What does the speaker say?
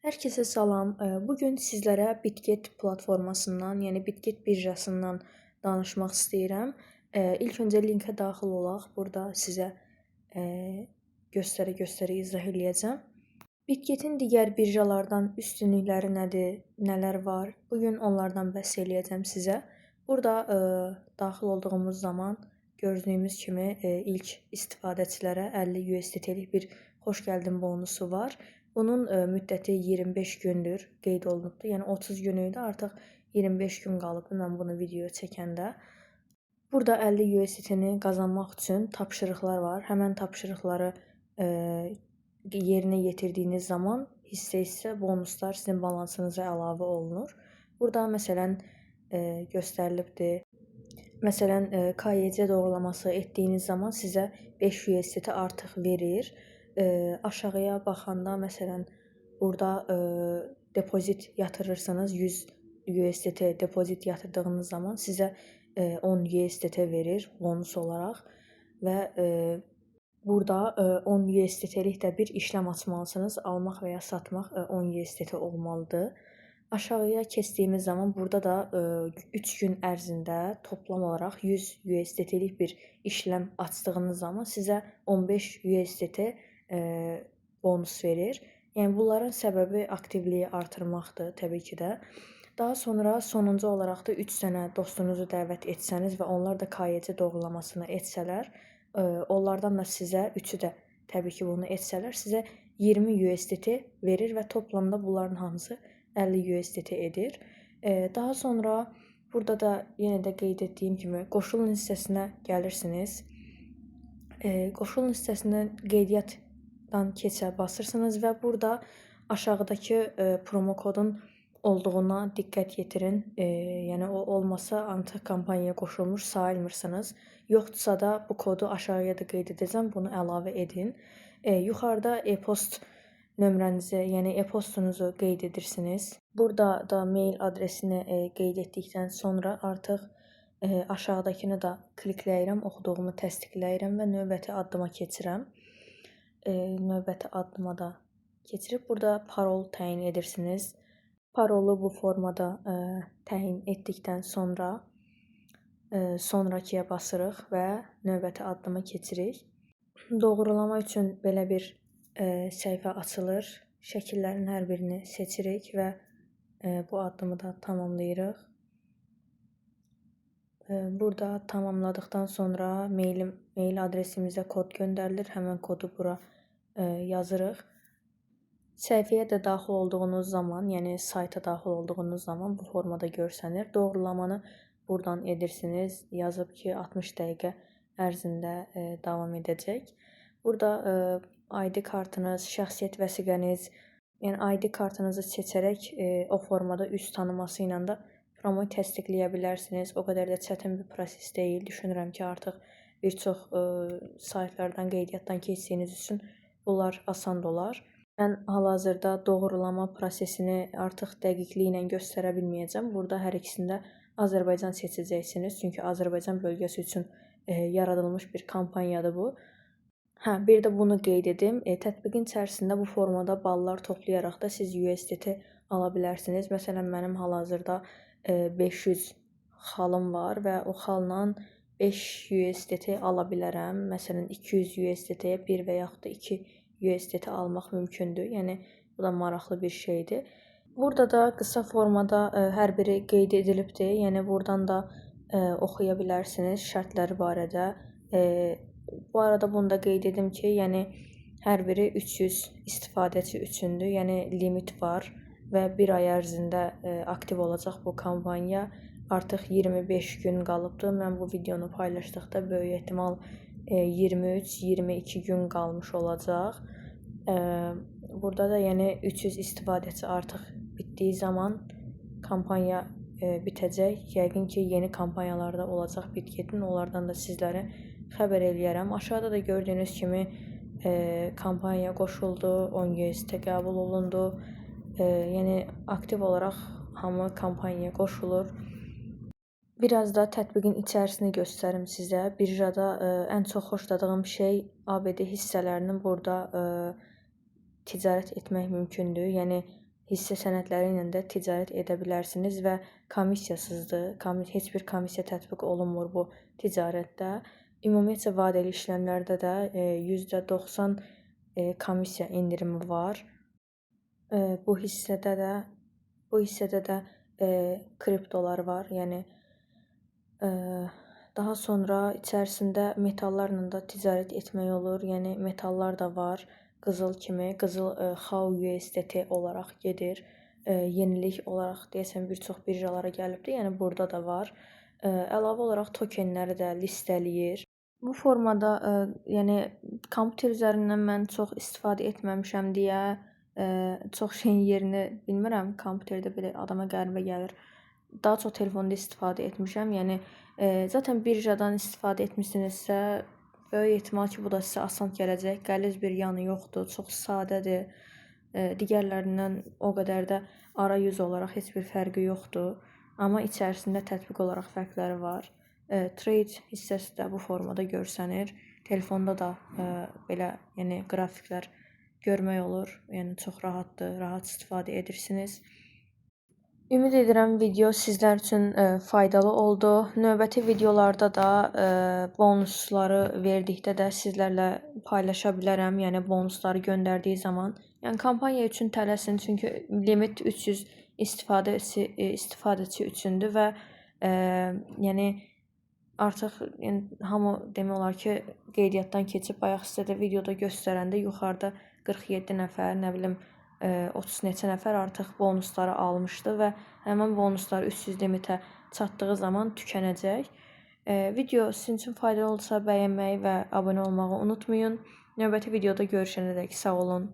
Hər kəsə salam. Bu gün sizlərə Bitget platformasından, yəni Bitget birjasından danışmaq istəyirəm. İlk öncə linkə daxil olaq. Burada sizə göstərə-göstərə izah eləyəcəm. Bitgetin digər birjalardan üstünlükləri nədir, nələr var? Bu gün onlardan bəhs eləyəcəm sizə. Burada daxil olduğumuz zaman gördüyümüz kimi ilk istifadəçilərə 50 USDT-lik bir xoş gəldin bonusu var. Bunun müddəti 25 gündür qeyd olunubdur. Yəni 30 gün idi, artıq 25 gün qalıbdır mən bunu video çəkəndə. Burada 50 USDT-ni qazanmaq üçün tapşırıqlar var. Həmən tapşırıqları yerinə yetirdiyiniz zaman hissə-hissə bonuslar sizin balansınıza əlavə olunur. Burada məsələn göstərilibdir. Məsələn, KYC doğrulaması etdiyiniz zaman sizə 5 USDT artıq verir. Aşağıya baxanda məsələn burada depozit yatırırsınız, 100 USDT depozit yatırdığınız zaman sizə 10 USDT verir bonus olaraq və burada 10 USDT-lik də bir işləm açmalısınız. Almaq və ya satmaq 10 USDT olmalıdır. Aşağıya keçdiyimiz zaman burada da 3 gün ərzində toplam olaraq 100 USDT-lik bir işləm açdığınız zaman sizə 15 USDT bonus verir. Yəni bunların səbəbi aktivliyi artırmaqdır təbii ki də. Daha sonra sonuncu olaraq da 3 dənə dostunuzu dəvət etsəniz və onlar da KYC doğrulamasını etsələr, onlardan da sizə üçü də təbii ki bunu etsələr sizə 20 USDT verir və toplamda bunların hamısı 50 USDT edir. Daha sonra burada da yenə də qeyd etdiyim kimi qoşulun hissəsinə gəlirsiniz. Qoşulun hissəsindən qeydiyyatdan keçə basırsınız və burada aşağıdakı promo kodun olduğuna diqqət yetirin. Yəni o olmasa artıq kampaniyaya qoşulmuş sayılmırsınız. Yoxdursa da bu kodu aşağıya da qeyd edəcəm. Bunu əlavə edin. Yuxarıda e-post nömrənizi, yəni e-postunuzu qeyd edirsiniz. Burada da mail adresini qeyd etdikdən sonra artıq aşağıdakını da klikləyirəm, oxuduğumu təsdiqləyirəm və növbəti addıma keçirəm. Növbəti addıma da keçirib burada parol təyin edirsiniz. Parolu bu formada təyin etdikdən sonra sonrakıya basırıq və növbəti addıma keçirik. Doğrulama üçün belə bir səhifə açılır. Şəkillərin hər birini seçirik və bu addımı da tamamlayırıq. Burada tamamladıqdan sonra mail adresimizə kod göndərilir. Həmən kodu bura yazırıq. Səhifəyə də daxil olduğunuz zaman, yəni sayta daxil olduğunuz zaman bu formada görsənir. Doğrulamanı buradan edirsiniz. Yazıb ki, 60 dəqiqə ərzində davam edəcək. Burada ID kartınız, şəxsiyyət vəsiqəniz, yəni ID kartınızı seçərək o formada üz tanıması ilə də promoyu təsdiqləyə bilərsiniz. O qədər də çətin bir proses deyil. Düşünürəm ki, artıq bir çox saytlardan qeydiyyatdan keçdiyiniz üçün bunlar asan olar. Mən hal-hazırda doğrulama prosesini artıq dəqiqliyi ilə göstərə bilməyəcəm. Burada hər ikisində Azərbaycan seçəcəksiniz. Çünki Azərbaycan bölgəsi üçün yaradılmış bir kampaniyadır bu. Hə, bir də bunu qeyd edim. Tətbiqin içərisində bu formada ballar toplayaraq da siz USDT ala bilərsiniz. Məsələn, mənim hal-hazırda 500 xalım var və o xalla 5 USDT ala bilərəm. Məsələn, 200 USDT-yə 1 və yaxud da 2 USDT almaq mümkündür. Yəni bu da maraqlı bir şeydir. Burada da qısa formada hər biri qeyd edilibdir. Yəni buradan da oxuya bilərsiniz şərtləri barədə. Bu arada bunu da qeyd edim ki, yəni hər biri 300 istifadəçi üçündür. Yəni limit var və bir ay ərzində aktiv olacaq bu kampaniya. Artıq 25 gün qalıbdır. Mən bu videonu paylaşdıqda böyük ehtimal 23-22 gün qalmış olacaq. Burada da yəni 300 istifadəçi artıq bitdiyi zaman kampaniya bitəcək. Yəqin ki, yeni kampaniyalarda olacaq Bitgetin. Onlardan da sizlərə xəbər eləyərəm. Aşağıda da gördüyünüz kimi kampaniya qoşuldu, 10 USDT qəbul olundu. Yəni aktiv olaraq hamı kampaniyaya qoşulur. Biraz da tətbiqin içərisini göstərim sizə. Birjada ən çox xoşladığım şey ABD hissələrinin burada ticarət etmək mümkündür. Yəni Hissə sənədləri ilə də ticarət edə bilərsiniz və komissiyasızdır. Heç bir komissiya tətbiq olunmur bu ticarətdə. Ümumiyyətcə vadəli işləmlərdə də %90 komissiya endirimi var. Bu hissədə də kriptolar var. Yəni daha sonra içərisində metallarla da ticarət etmək olur. Yəni metallar da var. Qızıl kimi, qızıl XAU USDT olaraq gedir. Yenilik olaraq deyəsən bir çox birjalara gəlibdir. Yəni burada da var. Əlavə olaraq tokenləri də listələyir. Bu formada, yəni kompüter üzərindən mən çox istifadə etməmişəm deyə çox şeyin yerini bilmirəm. Kompüterdə belə adama qəribə gəlir. Daha çox telefonda istifadə etmişəm. Yəni zaten birjadan istifadə etmisinizsə, böyük ehtimal ki, bu da sizə asan gələcək. Qəliz bir yanı yoxdur, çox sadədir. Digərlərindən o qədər də arayüz olaraq heç bir fərqi yoxdur. Amma içərisində tətbiq olaraq fərqləri var. Trade hissəsi də bu formada görsənir. Telefonda da belə, yəni qrafiklər görmək olur. Yəni çox rahatdır, rahat istifadə edirsiniz. Ümid edirəm video sizlər üçün faydalı oldu. Növbəti videolarda da bonusları verdikdə də sizlərlə paylaşa bilərəm. Yəni bonusları göndərdiyi zaman. Yəni kampaniya üçün tələsin, çünki limit 300 istifadəçi üçündür və yəni artıq, yəni hamı demək olar ki, qeydiyyatdan keçib. Bayaq sizə də videoda göstərəndə yuxarıda 47 nəfər, nə bilim 30 neçə nəfər artıq bonusları almışdı və həmin bonuslar 300 limitə çatdığı zaman tükənəcək. Video sizin üçün faydalı olsa bəyənməyi və abunə olmağı unutmayın. Növbəti videoda görüşənədək sağ olun.